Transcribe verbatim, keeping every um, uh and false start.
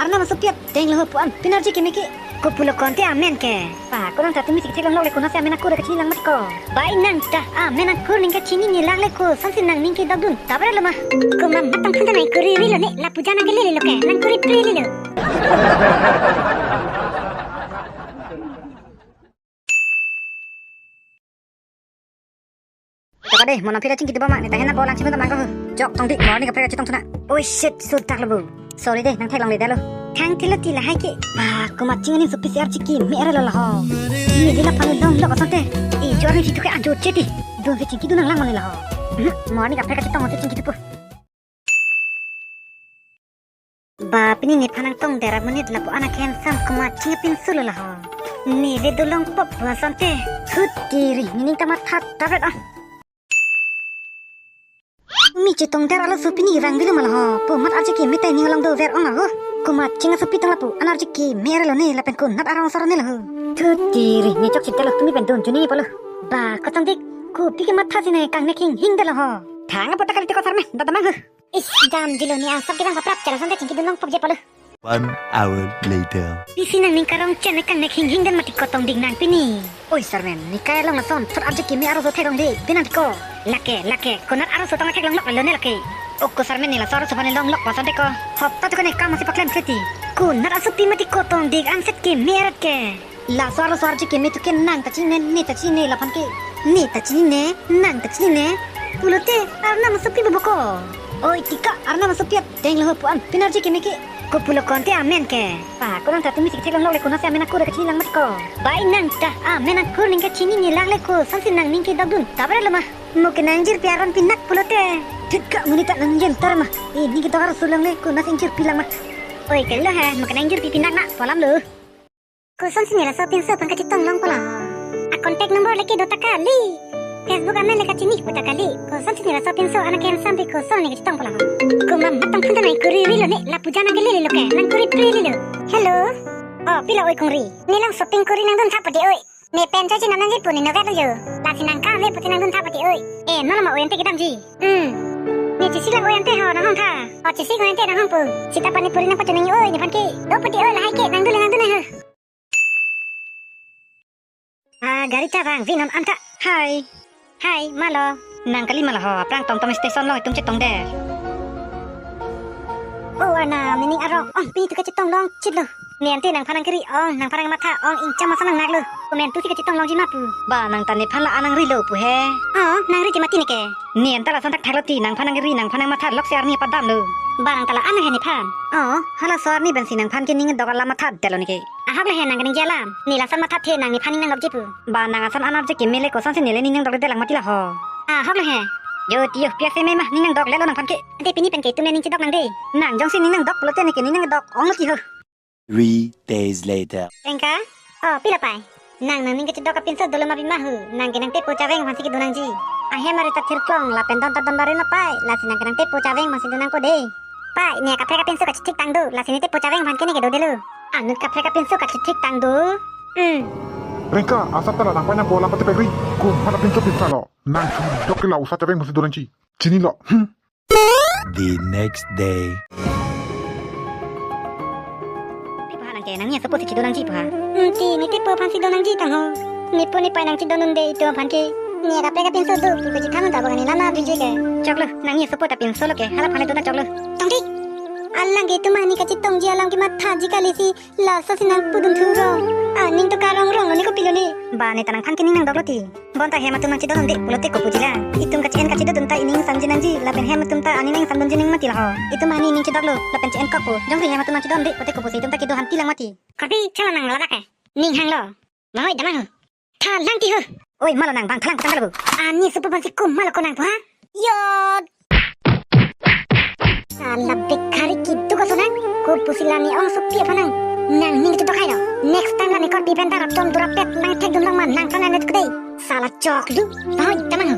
Arnam asopi ateng lo ho pu-an pini arje keme ke. Kopulo konte amen ke. Pa, konang ta tumi sik theklong lok le konatsi amen akur kachini lang mati ko. Bai nang ta amen akur ning kachini ni lang le kosonsi nangning kedokdun. Tabre lo ma. Komat matang phun ta nang kuri ri lo ne, lapu ja nang kelele lo ke. Nang kuri pri ri lo. Jok dei, mo nang phira chingki duba ma, ne ta hena bolang chimon ta mangko. Jok tong di, mo ni kaprek chetong thuna. Oi shit, sudak lo bu. Sorry dei, nang theklongle detlo. Thang thilo ti lahai ke. Ba, komat ching aning so P C R chiki me are lo laho. Ni di la phan dong lo asonte. E jor ni chitu ke ajo cheti. Dun si chingki dun nang lang mane laho. Hmm, mo ni kaprek chetong mo chingki dupo. Ba, pini nephan nangtong der amonit lapu-an akhei sam komat ching apinso lo laho. Neli dolong pop bu asonte. Thut kiri, nening ta matha tablet ah. Mi chetong der alo so pini rang bilo ma laho. Pu mat arje keme ta ning along dover ong aho. Komat ching asopi tang lapu-an arje keme are lo ne lapen konat arong sar ne laho. Thut kiri, ne chok chit lo tumi pen dun chuni polo. Ba, kotong dik, kopi ke matha si ne kangnek hinghing det laho. Thang apo ta kali te ko sar me, dada mang ho. Is, dam dilo ni asap kevang paprap chalo sante chingki dun long pop je polo. One hour later. Pisi nangning karong chen kangnek hinghing det mati kotong dik nang pini. Oi sarmen, ne kai along lason, thot arje keme arloso theklong de, binang ko. Lake, lake, konat arloso tang theklong lok lo ne lake. O ko sarmen ne laso arloso aphan long lok pasan de ko. Hop ta tu kane kam si paklem kreti. Konat asopi mati kotong dik an set keme arat ke. Laso arloso arje keme tu ke nang ta chinine, ne ta chinine laphan ke. Ne ta chinine, nang ta chinine. Pulote, arnam asopi bobo ko. Oi tika, arnam asopi ateng lo ho pu-an pini arje keme ke. Kopulo konte amen ke. Pa, konang ta tumi sik theklong lok le konatsi amen akur kachini lang mati ko. Bai nang ta amen akur ning kachini ni lang le kosonsi nangning kedokdun. Tabre lo ma. Mo ke nang jirpi aron pinak pulote. Thut ka mo ni ta nang jen tar ma. E, ning kedok arloso lang le konatsi ingjirpi lang ma. Oi, kali lo he, mo ke nang jirpi pinak na, polam lo. Kosonsi ne laso apinso aphan kachetong long polo. A contact number leke do ta kali. Facebook amen le kachini pu ta kali. Kosonsi ne laso apinso an akhei sam pi koson ne kachetong polo. Komat matang phun ta nang kuri ri lo ne, lapu ja nang kelele lo ke, nang kuri pri ri lo. Hello. Oh, pilo oi kongri. Ne lang shopping kuri nangdun thap pati oi. Ne pen choi chinam nangji pu ne novet lo jo. Lasi nang kam le pusi nangdun thap pati oi. Eh, non lo ma oi ante kedamji. Hmm. Ne chesik lang oi ante ho nanghong tha. Oh, chesik oi ante nanghong pu. Sita pani puri nangpachonang oi nephan ke. Do pati oi lahai ke nangdun le nangdun nang ho. Ah, gari ta vang, vin non anta. Hai. Hai, malo. Nang kali ma laho, aphrang Tomtom station along itum chetong de. Oh, arnam, nening arong, ong, pini tu kachetong long chit lo. Ne ante nangphan nang kiri ong, nangphan nang matha ong, ingcham masa nang nak lo. Komen tu si kachetong longji ma pu. Ba, nang ta nephan la-an nang ri lo pu he. Oh, nang ri ji mati ne ke. Ne anta lason thakthak lo ti, nangphan nang kiri, nangphan nang matha lok si arni padam lo. Ba, nang ta la-an he nephan. Oh, halaso arni pensi nangphan ke ning dok alam matha det lo ne ke. Ahok le he nang keningje alam. Ne lason mathathe nang nephan ning nangdokji pu. Ba nang ason an arje keme le kosonsi ne le ning nangdokde lang mati laho. Ahok le he. Yo tiyo piase me ma ning nangdokle lo nangphan ke. Ante pini pen ke itum ne ning chedok nang de. Nang jongsi ning nangdok pulote ne ke ning nangdok ong lo ti ho. Three days later. Engka? Oh, pilo pai. Nang nangning kachedok apinso dolo ma pima ho. Nang ke nang tepo chaveng aphansi kedo nangji. Ahem ari ta thirklong lapen don ta don barim lo pai. Lasi nang ke nang tepo chaveng aphansi do nangpo de. Pai, ne kaprek apinso kachethik tang do, lasi ne tepo chaveng aphan ke ne kedo de lo. Anut kaprek apinso kachethik tang do. Hmm. Rengka, asap ta la nang pai nang bola pati pegri. Komat apinso pinsa lo. Nang chedok ke la usa chaveng aphansi do nangji. Chinilo. Hmm. The next day. Pi pha nang ke nangning asopo si chido nangji pha. Hmm, ti ne tepo aphansi do nangji tang ho. Nepo nepai nang chidon un de itum aphan ke. Ne kaprek apinso do, pi pachethang un ta bang ne nana biji ke. Choklo, nangning asopo ta pinso lo ke, hala aphan le do ta choklo. Tong di. Alang ke itum ani kachetongji alam ke mathaji kali si, laso si nang pudun thuro. Aning to karong rong lo ne kopilo ne. Ba ne ta nangphan ke ning nangdok lo ti. Bonta hem atum nangchedon un de pulote kopuji lang. Itum kache-en kachedodun ta ining samji nangji lapen hem atum ta aning nangsamdunji nang mati laho. Itum ani ning chedok lo lapen che-en kok pu. Jongsi hem atum nangchedon un de pulote kopusi itum ta kedo hanti lang mati. Kopi chala nang ladak ke. Ning hang lo. Mahoi damang ho. Thalang ti ho. Oi, malo nang bang thalang tang lo. Ani asopo aphansi komat lo ko nang pu ha. Yot. Ala bekhari kitu ko sonang. Kopusi la ne ong asopi aphan nang. Nangning chedok hai lo. Next time la ne korpi pen ta rapchon durapet nang thekdun long ma nangphan nang net kudei. Sala choklo. Mahoi damang ho.